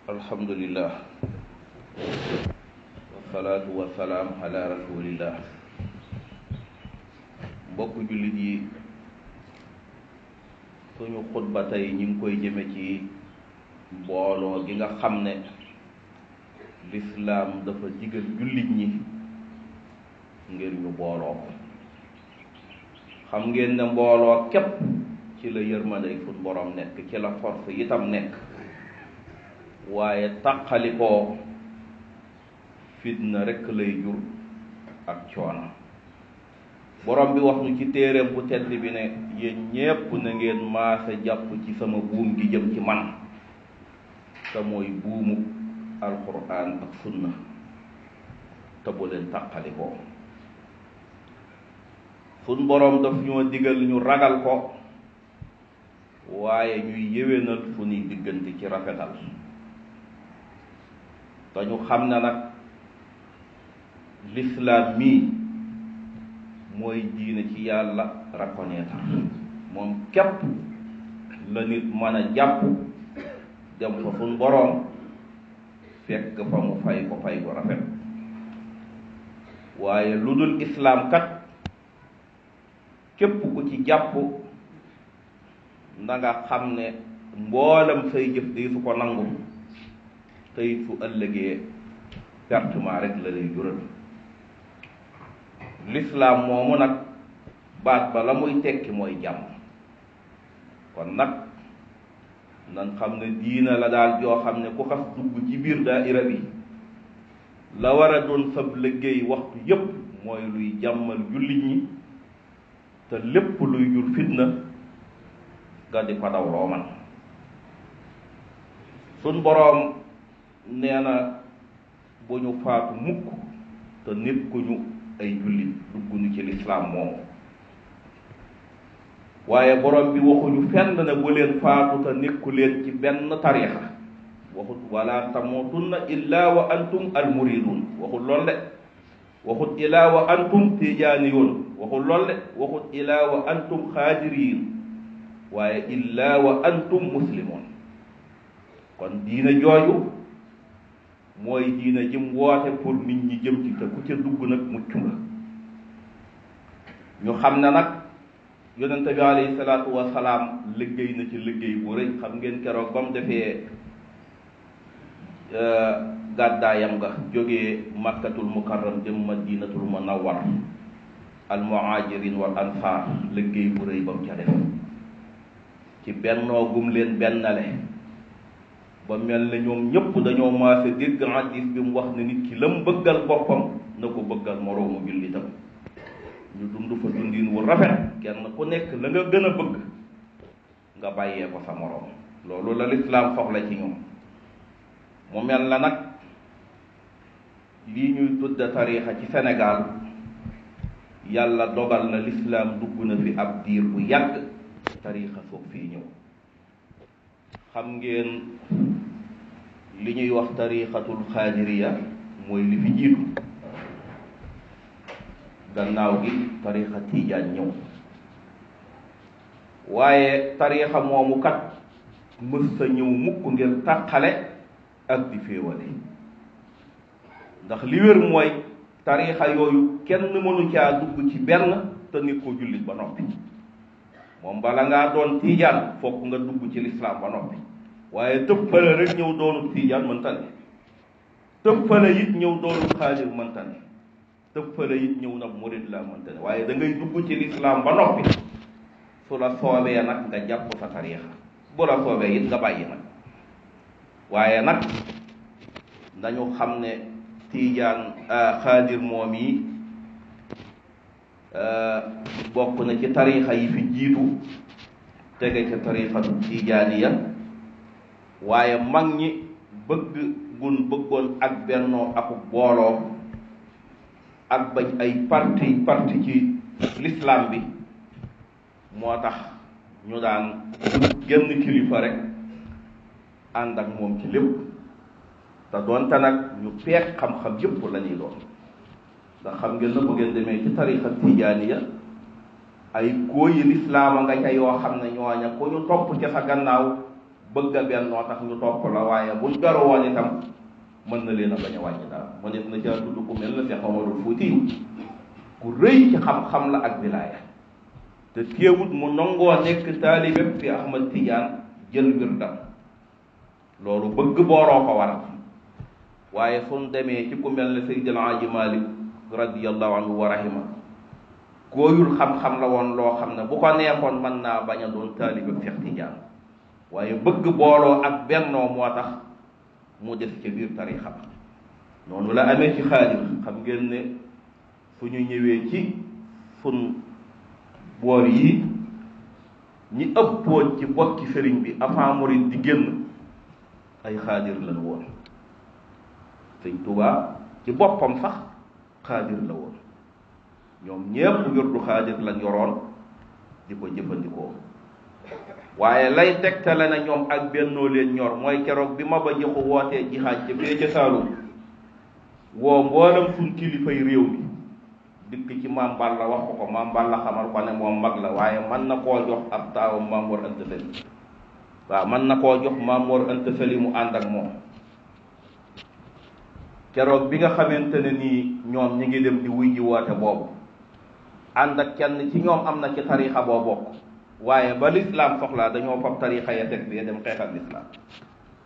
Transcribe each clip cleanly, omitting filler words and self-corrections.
alhamdulillah wasalaatu wasalaam ala rasulillah. mbokk jullit yi, suñu xutba tey ñu ngi koy jëme ci mbooloo gi nga xam ne lislaam dafa digal jullit ñi ngir ñu booloo. xam ngeen ne mbooloo képp ci la yërmande suñ borom nekk, ci la force itam nekk, waaye tàqalikoo fitna rekk lay jur ak coono. borom bi wax nu ci téereem bu tedd bi ne yéen ñépp na ngeen maase jàpp ci sama buum gi jëm ci man, te mooy buumu alquran ak sunna, te bu leen tàqalikoo. sun borom daf ñoo digal ñu ragal ko, waaye ñuy yéwénal suñuy diggante ci rafetal. dañu xam ne nag l'islam mii mooy diine ci yàlla reconnaître, moom képp la nit mën a jàpp dem fa suñ boroom fekk fa mu fay ko fay ko rafet. waaye lu dul islam kat képp ku ci jàpp na nga xam ne mboolam say jëf di su ko nangu, tey su ëllëgee pertement rek la lay jural. l'islam moomu nag baat ba la muy tekki mooy jàmm. kon nag nan xam ne diina la daal joo xam ne ku xas dugg ci biir daayira bi la war a doon sab liggéey waxtu yépp mooy luy jàmmal jullit ñi, te lépp luy jur fitna nga di ko daw loo man. sun boroom nee na bu ñu faatu mukk te nekkuñu ay jullit dugguñu ci lislaam moomu. waaye borom bi waxuñu fenn ne bu leen faatu te nekku leen ci benn tariixa. waxut wala tamutunna illa wa antum almuridun, waxut lool de. waxut ila wa antum tijaaniyun, waxut lool de. waxut ila wa antum xaadiriin, waaye illa wa antum muslimun. kon diina jooju mooy diina jëm woote pour nit ñi jëm ci, te ku ca dugg nag mucc nga. ñu xam ne nag yonente bi alayhi salaatu wasalaam liggéey na ci liggéey bu rëy. xam ngeen keroog ba mu defee gàddaayam nga jógee makkatul mukarram jëm madinatul munawwar, al muhajirin wal ansar, liggéey bu rëy ba mu ca def ci bennoo gum leen bennale ba mel ne ñoom ñëpp dañoo maase dégg hadis bi mu wax ne nit ki la mu bëggal boppam na ko bëggal moroomu jullitam. ñu dund fa dundin wu rafet, kenn ku nekk la nga gën a bëgg nga bàyyee ko sa moroom. loolu la lislaam soxla ci ñoom. mu mel na nag lii ñuy tudda tariixa ci Sénégal yàlla dogal na lislaam dugg na fi ab diir bu yàgg, tariixa soog fii ñëw. xam ngeen li ñuy wax tariixatul xaadiriya mooy li fi jiitu. gannaaw gi tariixa tiijaan ñëw. waaye tariixa moomu kat mës sa ñëw mukk ngir tàqale ak di féewale. ndax li wér mooy tariixa yooyu kenn mënu caa dugg ci benn te nit ko jullit ba noppi. moom bala ngaa doon tiijaan fokk nga dugg ci lislaam ba noppi. waaye tëppale rek ñëw doonul tiijaan mënta ne. tëppale it ñëw doonul xaadir mënta ne. tëppale it ñëw nag murid la mënta ne. waaye da ngay dugg ci lislaam ba noppi. su la soobee nag nga jàpp sa tariixa, bu la soobee it nga bàyyi nag. waaye nag dañu xam ne tiijaan xaadir moom yi bokk na ci tariixa yi fi jiitu, tege ca tariixatu tiijaaniya. waaye mag ñi bëggoon ak bennoo aku booloo ak bañ ay parti ci l'islam bi, moo tax ñu daan genn kilifa rek ànd ak moom ci lépp. te doonte nag ñu peeg xam-xam yëpp la ñuy doon. ndax xam ngeen na bu ngeen demee ci tariixa tijaaniya ay góoyi lislaama nga ca yoo xam ne ñooña ku ñu topp ca sa gannaaw bëgg a bennoo tax ñu topp la waaye buñ garu woon itam mën na leen a bañ a wàññi dara ma def na caa tudd ku mel na Cheikh Omarul Fuuti ku rëy ci xam-xam la ak wilaaya te téewut mu nangoo nekk taalibe fi Ahmad Tidiane jël wirdam loolu bëgg booroo ko waral waaye suñ demee ci ku mel ne Seydil Haaji Malik radiyallahu anhu wa rahima gooyul xam-xam la woon loo xam ne bu ko neexoon mën naa bañ a doon taalibe Cheikh Tidiane waaye bëgg booloo ak bennoo moo tax mu des ca biir tarixa ba noonu la amee ci xaadir xam ngeen ne fu ñu ñëwee ci sun boor yi ñi ëppoon ci bokki sëriñ bi avant murid di génn ay xaadir lañ woon sëñ Tuubaa ci boppam sax xaadir la woon ñoom ñépp wirdu xaadir lañ yoroon di ko jëfandikoo waaye lay tegtale na ñoom ak bennoo leen ñor mooy keroog bi Maba Jaxu wootee jihaad ca fee ca Saalum woo mboolam suñ kilifay réew mi dikk ci Maam Balla wax ko Maam Balla xamal ko ne moom mag la waaye mën na koo jox ab taawam Maam Mor Anta Sali waaw mën na koo jox Maam Mor Anta Sali mu ànd ak moom keroog bi nga xamante ne nii ñoom ñi ngi dem di wuy ji woote boobu ànd ak kenn ci ñoom am na ci tarixa boo bokk waaye ba lislaam soxlaa dañoo fab tarixa ya teg bi dem xeexal lislaam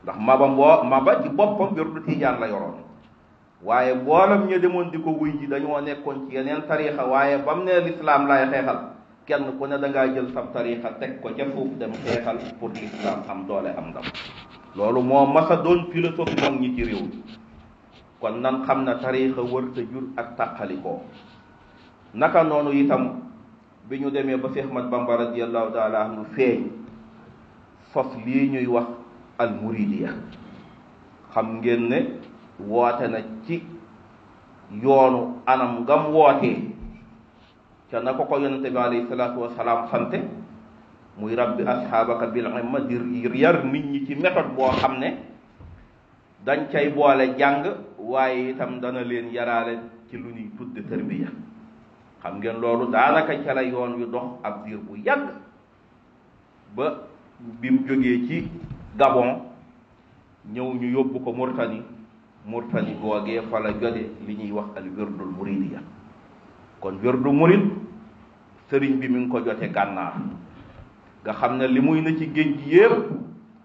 ndax maba ci boppam wirdu Tijaan la yoroon waaye boolam ñu demoon di ko wuy ji dañoo nekkoon ci yeneen tarixa waaye ba mu ne lislaam lay xeexal kenn ku ne dangaa jël sab tarixa teg ko ca suuf dem xeexal pour lislaam am doole am ndam loolu moo masa doon philosophie mag ñi ci réew mi kon nan xam na tarixa wër te jur ak tàqalikoo naka noonu itam bi ñu demee ba Seex Ahmad Bamba radiyallahu taala anhu feeñ sos lii ñuy wax al muridiya xam ngeen ne woote na ci yoonu anam ngam wootee ca na ko yonente bi alayhi salaatu wasalaam sante muy rabbi asxaabaka bil himma di yar nit ñi ci méthode boo xam ne dañ cay boole jàng waaye itam dana leen yaraale ci lu ñuy tudde tarbiya xam ngeen loolu daanaka ca la yoon wi dox ab diir bu yàgg ba bi mu jógee ci Gabon ñëw ñu yóbbu ko Murtani googee fa la jode li ñuy wax al wirdul muridiya kon wirdu murid sëriñ bi mi ngi ko jote gànnaar nga xam ne li muy na ci géej gi yépp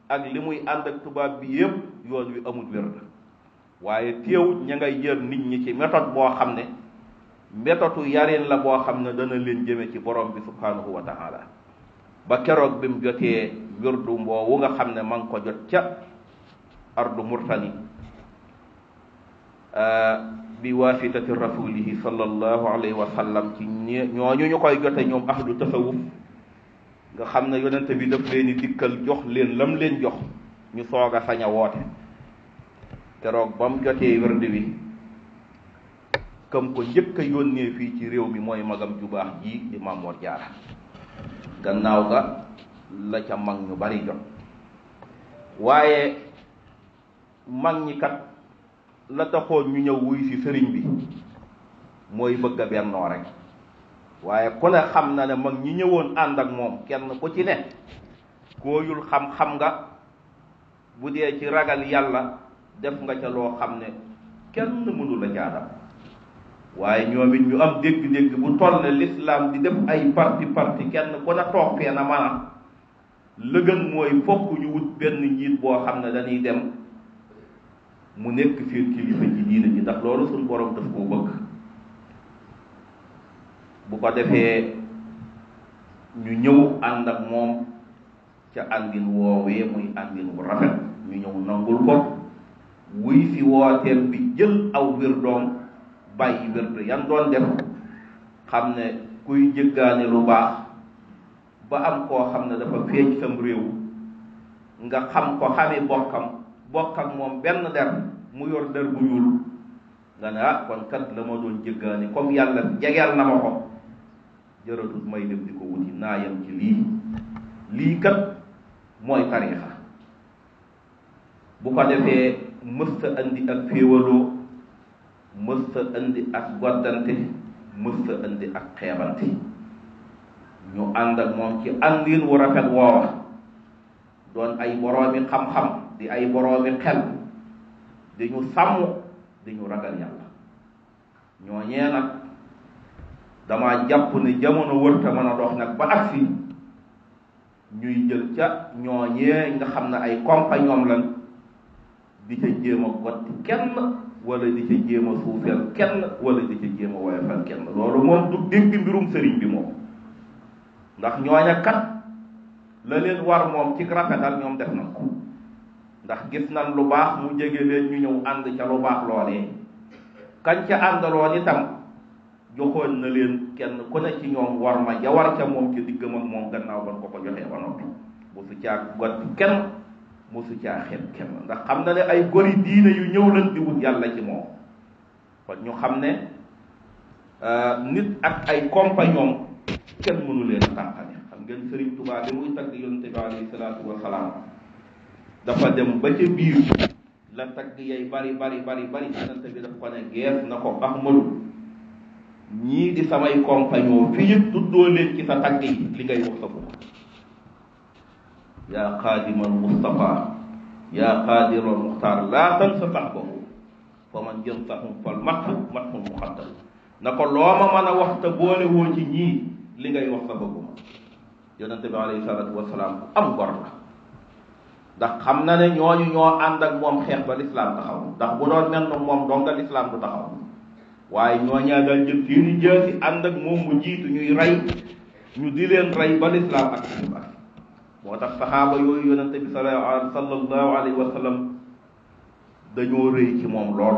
ak li muy ànd ak tubaab bi yépp yoon wi amul wird waaye teewut ña ngay jër nit ñi ci méthode boo xam ne méthode yarin la boo xam ne dana leen jëme ci borom bi subhanahu wa taala ba keroog bi mu jotee wirdu mboowu nga xam ne ma ngi ko jot ca ardu Murtani bi waasitati rasulihi sallallahu alayhi wa sallam ci ñooñu ñu koy jote ñoom ahlu tasawuf nga xam ne yonente bi daf leen di dikkal jox leen lam leen jox ñu soog a sañ a woote keroog ba mu jotee wird wi kam ko njëkk a yónnee fii ci réew mi mooy magam ju baax ji di Maam Mor Jaara gannaaw ga la ca mag ñu bari jot waaye mag ñi kat la taxoon ñu ñëw wuy si sëriñ bi mooy bëgg a bennoo rek waaye ku ne xam na ne mag ñi ñëwoon ànd ak moom kenn ku ci ne kooyul xam-xam nga bu dee ci ragal yàlla def nga ca loo xam ne kenn mënu la jaadam waaye ñoom it ñu am dégg-dégg bu toll ne l'islam di def ay parti kenn ku ne toog fee na maanaam la gën mooy fokk ñu wut benn njiit boo xam ne dañuy dem mu nekk seen kilifa ci diine ji ndax loolu suñu borom daf koo bëgg bu ko defee ñu ñëw ànd ak moom ca àndin woowee muy àndin bu rafet ñu ñëw nangul ko wuy si wooteem bi jël aw wirdoom bàyyi wird yan doon def xam ne kuy jëggaane lu baax ba am koo xam ne dafa feeñ sam réew nga xam ko xami bokk ak moom benn der mu yor der bu ñuul nga ne ah kon kat la ma doon jëggaani comme yàlla jegeel na ma ko jërëtut may dem di ko wuti naa yem ci lii kat mooy tariixa bu ko defee mësta andi ak féewaloo mësta andi ak goddante mësta andi ak xeebante ñu ànd ak moom ci àndin wu rafet woowa doon ay boroomi xam-xam di ay boroomi xel di ñu sàmm di ñu ragal yàlla. ñooñee nag dama jàpp ne jamono wërta mën a dox nag ba agsi ñuy jël ca ñooñee nga xam ne ay compagnon lan di ca jéem a gotti kenn wala di ca jéem a suufeel kenn wala di ca jéem a woyofal kenn. loolu moom du dégg mbirum sëriñ bi moom, ndax ñooña kat la leen war moom ci rafetal ñoom def na ko, ndax gis nan lu baax mu jege leen ñu ñëw ànd ca lu baax loolee. kañ ca àndaloon itam joxoon na leen kenn ku ne ci ñoom war ma ja war ca moom ci diggam ak moom gannaaw ban ko joxee ba noppi. mosu caa gotti kenn mosu caa xeeb kenn, ndax xam na ne ay gori diine yu ñëw lan di wut yàlla ci moom. kon ñu xam ne nit ak ay compagnon kenn mënu leen a tàqale. xam ngeen Sëriñ Tuubaa bi muy tagg yonente bi alayhi salaatu wasalaam dafa dem ba ca biir la tagg yay bari yonente bi daf ko ne gees na ko Ahmadu ñii di samay compagnon fi yëpp tuddoo leen ci sa tagg yi li ngay wax sa bopp. yaa xaadimal Mustafa yaa xaadiral Muxtaar laa tan sa saxbahu fa man jëm saxum fal matxul muxaddal na ko loo ma mën a wax te boole woo ci ñii li ngay wax sa bëgguma. yonente bi alayhi salaatu wasalaam ku am ngor la, ndax xam na ne ñooñu ñoo ànd ak moom xeex ba lislaam taxaw, ndax bu doon mel na moom donga lislaam du taxaw. waaye ñooñaa daal jël seeni jaasi ànd ak moom mu jiitu ñuy rey ñu di leen rey ba lislaam ak moo tax saxaaba yooyu yonente bi sallallahu alayhi wa sallam dañoo rëy ci moom lool.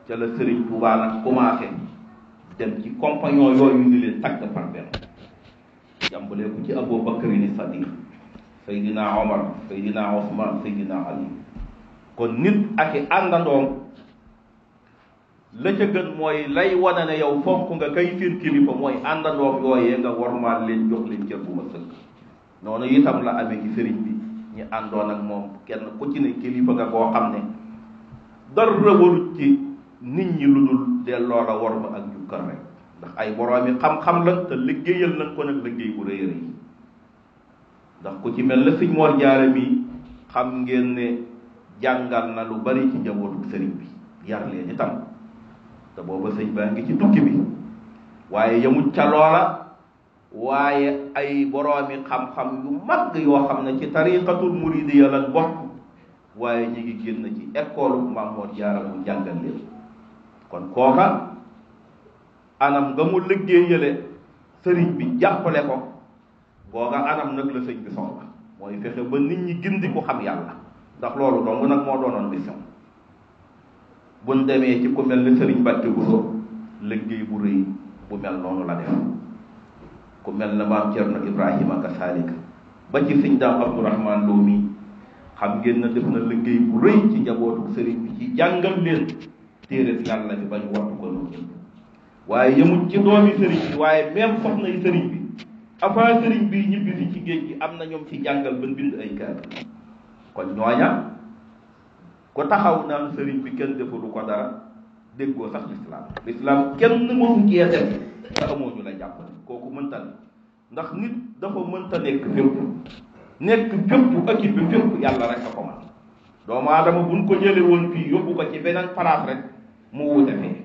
ca la Sëriñ Tuubaa nag commencé dem ci compagnon yooyu di leen tagg par benn, jàmbalee ko ci Abu Bakrin Sadiq, Seydina Omar, Seydina Osman, Seydina Ali. kon nit ak i àndandoom la ca gën mooy lay wane ne yow fonk nga kay seen kilifa mooy àndandoom yooyee nga warmaal leen jox leen cër bu ma sëkk. noonu itam la amee ci sëriñ bi ñi àndoon ak moom kenn ku ci ne kilifa nga koo xam ne dara warut ci nit ñi lu dul delloo la war ma ak njukkal rek, ndax ay boroomi xam-xam la te liggéeyal nañ ko nag liggéey bu rëy rëy. ndax ku ci mel na sëñ Mor Jaara mi xam ngeen ne jàngal na lu bari ci njabootu sëriñ bi, yar leen itam, te booba sëñ baa ngi ci tukki bi. waaye yamut ca loola, waaye ay boroomi xam-xam yu mag yoo xam ne ci tariqatul muridiya lan bokk, waaye ñi ngi génn ci école Maam Mor Jaara mu jàngal leen. kon kooka anam nga mu liggéeyale sëriñ bi jàppale ko, googa anam nag la sëñ bi soxla, mooy fexe ba nit ñi gindi ko xam yàlla, ndax loolu dong nag moo doonoon mission. buñ demee ci ku mel ni sëriñ Mbàkke Buso liggéey bu rëy bu mel noonu la def. ku mel na maam Cerno Ibrahima ka saalika ba ci sëñ Daam Abdourahman Lo mi xam ngeen na def na liggéey bu rëy ci njabootu sëriñ bi ci jàngal leen téere yàlla bi bañ wattu ko noonu ñëpp. waaye yemut ci doomi sëriñ bi, waaye même soxna yi sëriñ bi avant sëriñ bi ñibbi fi ci géej gi am na ñoom ci jàngal ba bind ay kaar. kon ñooña ku taxaw naan sëriñ bi kenn defalu ko dara déggoo sax lislaam kenn mënu cee def te amoo ñu la jàppale. kooku mënta ne, ndax nit dafa mënta nekk fépp équipe bi fépp yàlla rek a ko man. doomu aadama buñ ko jële woon fii yóbbu ko ci beneen place rek mu wuute fee.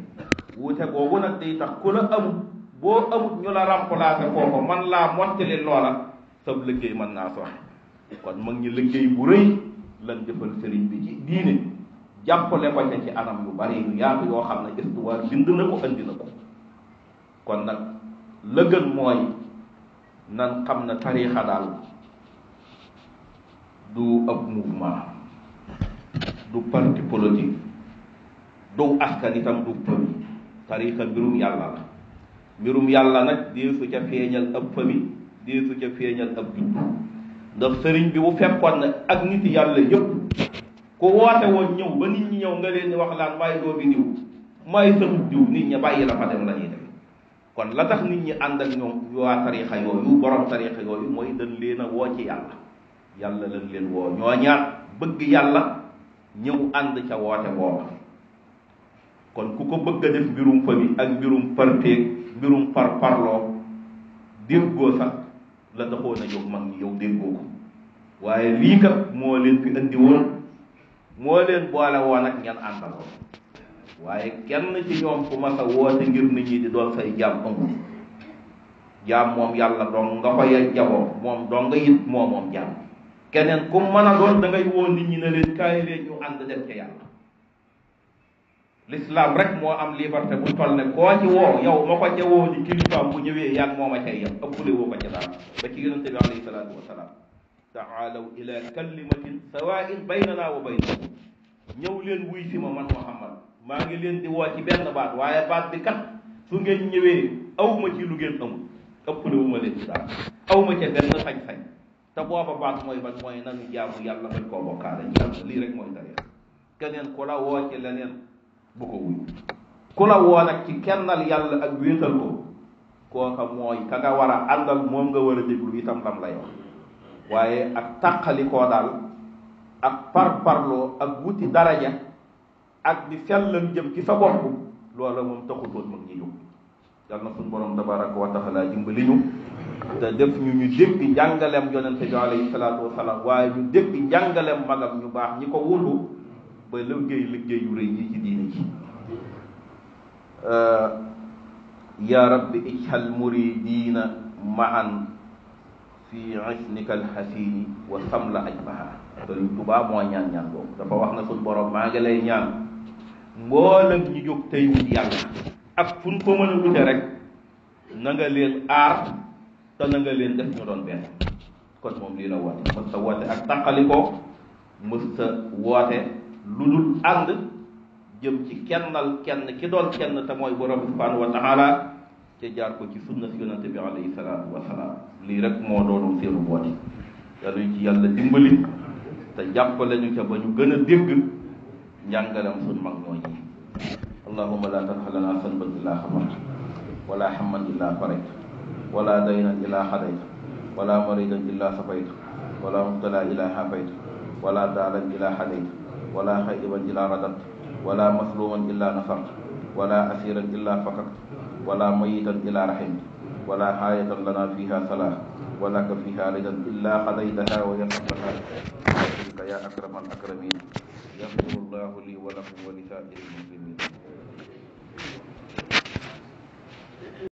wuute boobu nag day tax ku la amut boo amut ñu la remplacer foofu man laa mottali loola sab liggéey mën naa soxe. kon mag ñi liggéey bu rëy lan jëfal sëriñ bi ci diine, jàppale ko ci anam yu bari yu yaatu yoo xam ne histoire bind na ko andi na ko. kon nag la gën mooy nan xam ne tariixa daal du ab mouvement, du parti politique, du askan itam du famille. tariixa mbirum yàlla la. mbirum yàlla nag dee su ca feeñal ab famille, dee su ca feeñal ab judd. ndax sëriñ bi bu fekkoon ne ak nit yàlla yëpp ku woote woon ñëw ba nit ñi ñëw nga leen di wax laan maay doomi diw maay sëtu diw, nit ñi bàyyi la fa dem la ñuy def. kon la tax nit ñi ànd ak ñoom waa tariixa yooyu borom tariixa yooyu mooy dañ leen a woo ci yàlla. yàlla lañ leen woo, ñoo ñaar bëgg yàlla ñëw ànd ca woote booba. kon ku ko bëgg a def mbirum famille ak mbirum parteeg mbirum parloo déggoo sax la taxoon a jóg mag ñi yow déggoo ko. waaye lii kat moo leen fi andi woon moo leen boole woon ak ngeen àndaloon waaye kenn ci ñoom ku mas a woote ngir nit ñi di doon say jaam amul jaam moom yàlla dong nga ko jaboo moom dong nga it moom jaam keneen ku mën a doon da ngay woo nit ñi ne leen kaay leen ñu ànd dem ca yàlla. l'islam rek moo am liberté bu toll ne koo ci woo yow ma ko ca woo di kilifaam bu ñëwee yàgg moo ma cay yem ëppale woo ko ca daal ba ci yonente bi alayhi salaatu wa salaam taalaw ila kalimatin sawain baynana wa baynakum ñëw leen wuy si ma man Muhammad maa ngi leen di woo ci benn baat waaye baat bi kat su ngeen ñëwee aw ma ci lu ngeen amul ëppale wu ma leen ci daal aw ma ca benn sañ-sañ te booba baat mooy ban mooy nanu jaamu yàlla bañ koo bokkaale yàlla lii rek mooy tariix keneen ku la woo ci leneen bu ko wuy ku la woo nag ci kennal yàlla ak wéetal ko kooka mooy ka nga war a àndal moom nga war a déglu itam lam lay wax waaye ak tàqalikoo daal ak parparloo ak wuti daraja ak di sellal jëm ci sa bopp loola moom taxutoon mag ñi jóg yal na suñu borom tabaraka wa taala dimbali ñu te def ñu dégg njàngalem yonente bi alayhi salaatu wasalaam waaye ñu dégg njàngalem magam ñu baax ñi ko wutu ba liggéey yu rëy yi ci diine ji ya rabbi ijhal muridina maan fi isnika alxasini wa samla ajbaha Sëriñ Tuubaa moo ñaan boobu dafa wax na suñ borom maa ngi lay ñaan mboolem ñu jóg tey wut yàlla ak fu ñu ko mën a wute rek na nga leen aar te na nga leen def ñu doon benn kon moom lii la woote mës ta woote ak tàqalikoo mës ta woote lu dul ànd jëm ci kennal kenn ki doon kenn te mooy borom subhanahu wa taala te jaar ko ci sunna si yonante bi alayhi salaatu wa salaam lii rek moo doonu seenu woote yàlla ñu ci yàlla dimbali te jàppale ñu ca ba ñu gën a dégg njàngalem sun mag ñooñi allahumma la tadxa lana sanban illa xamat wala hamman illa farayt wala daynan illa xadayt wala maridan illa safayt wala mubtala illa xafayt wala daalan illa xadayt wala xayban illa radat wala masluman illa nasart wala asiran illa fakakt wala mayitan illa rahimt wala xaayatan lana fiha salah ولك فيها رضا إلا قضيتها ويسرتها بك يا أكرم الأكرمين يغفر الله لي ولكم ولسائر المسلمين